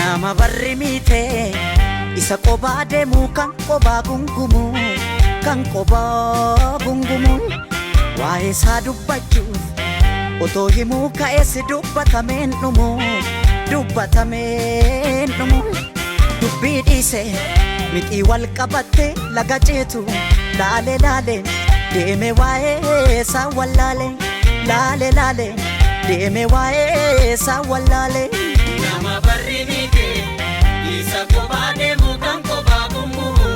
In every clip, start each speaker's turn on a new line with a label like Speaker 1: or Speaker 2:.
Speaker 1: Nama barri miite isa qobaa deemu kan qobaa gungumu kan qobaa gungumu waa'ee isaa dubbachuuf otoo himuu ka'ees dubbatameen dhumu dubbatameen dhumu dubbii dhiise mixii wal qabatte laga ceetu laale laale deeme waa'ee isaa wallaale laale laale deeme waa'ee isaa wallaale.
Speaker 2: Nama barri miite isa kophaa deemu kan kophaa gungumu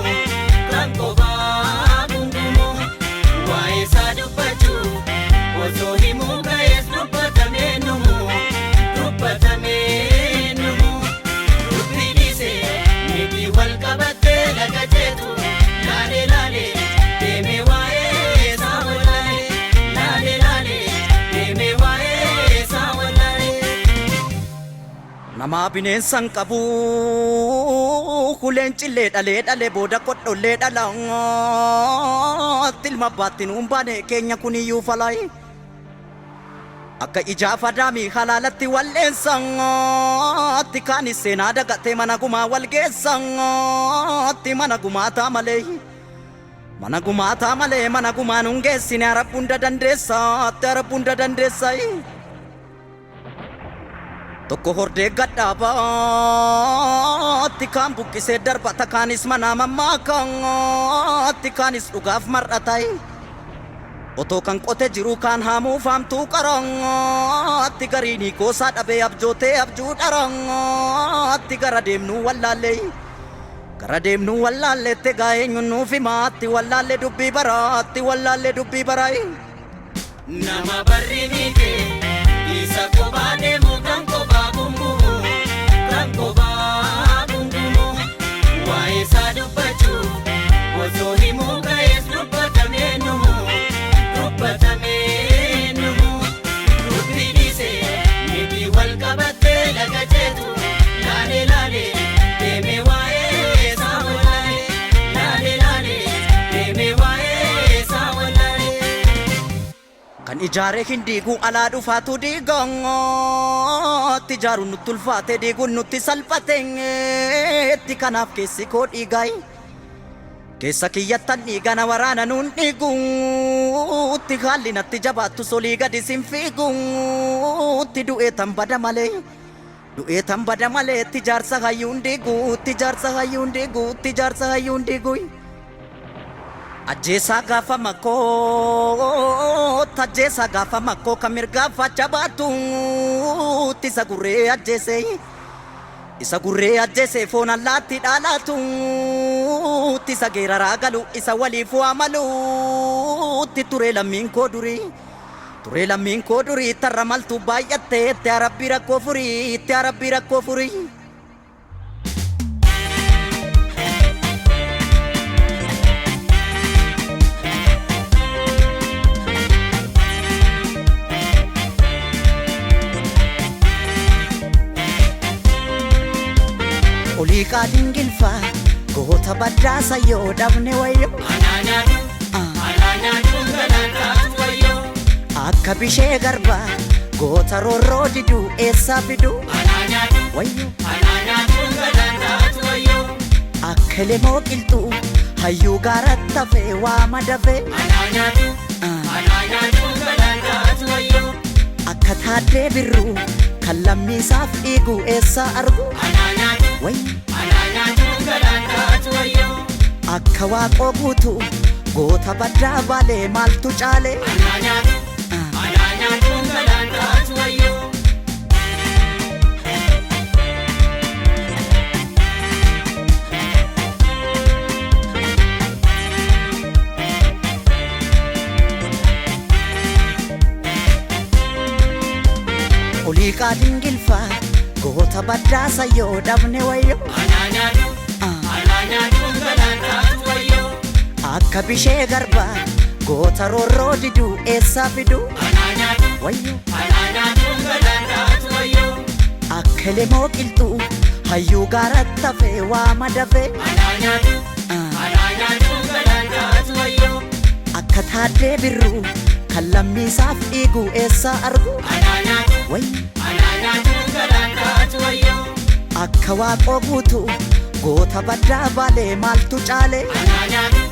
Speaker 2: kan kophaa gungumu waa'ee isaa dubbachuu osoo himuu ka'ees dubbatamee numu dubbatamee numu dubbii dhiise miti wal qabattee laga ceetu laale laale deeme waa'ee isaa wallaale laale laale deeme waa'ee isaa wallaale.
Speaker 1: Namaa bineensan qabu kuleen cillee dhalee dhalee booda kodhollee dhalaatti ilma abbaatti nuun baane keenya kuniyyuu falaayi. Akka ijaa fadaamii halaalatti walleensaatti kaanis seenaa dagatee mana gumaa wal geessaatti mana gumaataa malee. Mana gumaataa malee mana gumaa nuun geessine arabbu hunda dandeessaatti arabbu hunda dandeessaayi. Tokko hordee gadhaabaatti kaan buqqisee darbata kaanis manaa mammaakaatti kaanis dhugaaf mar'atayi. Otoo kan qote jiru kaan haamuuf haamtuu qaraatti gariinii goosaa dhabee abjootee abjuu dharaatti gara deemnuu wallaallee. Gara deemnuu wallaalleetti gaa eenyuun nuuf himaatti wallaallee dubbii baraatti wallaallee dubbii baraayi.
Speaker 2: Nama barri miite isa kophaa deemu kan kophaa gungumu kan kophaa gungumu waa'ee isaa dubbachuu osoo himuu ka'ees dubbatamee numu dubbatamee numu dubbii dhiise miti wal qabattee laga ceetu laale laale deeme waa'ee isaa wallaale laale laale deeme waa'ee isaa wallaale.
Speaker 1: Kan ijaaree hin diigu alaa dhufaatu diigaatti ijaaruun nutti ulfaate diiguun nutti salphateetti kanaaf keessi koo dhiigaayi. Keessa kiyyattan dhiigana waraana nuun dhiiguutti haalli natti jabaattu solii gadi sin fiiguutti du'ee tan bada malee. Du'ee tan bada malee itti jaarsa hayyuun diiguutti jaarsa hayyuun diiguutti jaarsa hayyuun diiguu. Ajjeesaa gaafa makkoo ajjeesaa gaafa makkoo kan mirgaa facha baatuutti isa gurree ajjeese isa gurree ajjeese foon allaatti dhaalaatuutti isa geeraraa galu isa waliif waa maluutti turee lammiin koo durii turee lammiin koo durii tarra maltuu baay'attee itti arabbii rakkoo furii itti arabbii rakkoo furii. Olii qaadiin gilfaa goota baddaasa yoo dhabne wayyo.
Speaker 2: Anaa nyaatu anaa nyaatu galaan taatu wayyoo.
Speaker 1: Akka bishee garbaa goota roorroo diduu eessaa fiduu
Speaker 2: Anaa nyaatu
Speaker 1: wayyo.
Speaker 2: anaa nyaatu galaan taatu wayyoo.
Speaker 1: Akka lemoo qilxuu hayyuu gaaratti hafee waa madafee.
Speaker 2: Anaa nyaatu anaa nyaatu galaan taatu wayyoo.
Speaker 1: Akka taaddee birruu kan lammiisaaf dhiigu eessaa argu
Speaker 2: Anaa nyaatu
Speaker 1: wayyo.
Speaker 2: anaa nyaatu galaan taatu wayyoo.
Speaker 1: Akka waaqoo guutuu goota baddaa baalee maaltu caale.
Speaker 2: Anaa nyaatu anaa nyaatu galaan taatu wayyoo.
Speaker 1: Olii qaadiin gilfaa goota baddaasa yoo dhabne wayyo.
Speaker 2: Anaa nyaatu anaa nyaatu galaan taatu wayyoo.
Speaker 1: Akka bishee garbaa goota roorroo diduu eessaa fiduu
Speaker 2: Anaa nyaatu
Speaker 1: wayyo.
Speaker 2: anaa nyaatu galaan taatu wayyoo.
Speaker 1: Akka lemoo qilxuu hayyuu gaaratti hafee waa madafee.
Speaker 2: Anaa nyaatu anaa nyaatu galaan taatu wayyoo.
Speaker 1: Akka taaddee birruu kan lammiisaaf dhiigu eessaa argu
Speaker 2: Anaa nyaatu
Speaker 1: wayyo.
Speaker 2: anaa nyaatu galaan taatu wayyoo.
Speaker 1: Akka Akka Waaqoo Guutuu goota baddaa Baalee maaltu caale?
Speaker 2: Anaa nyaatu.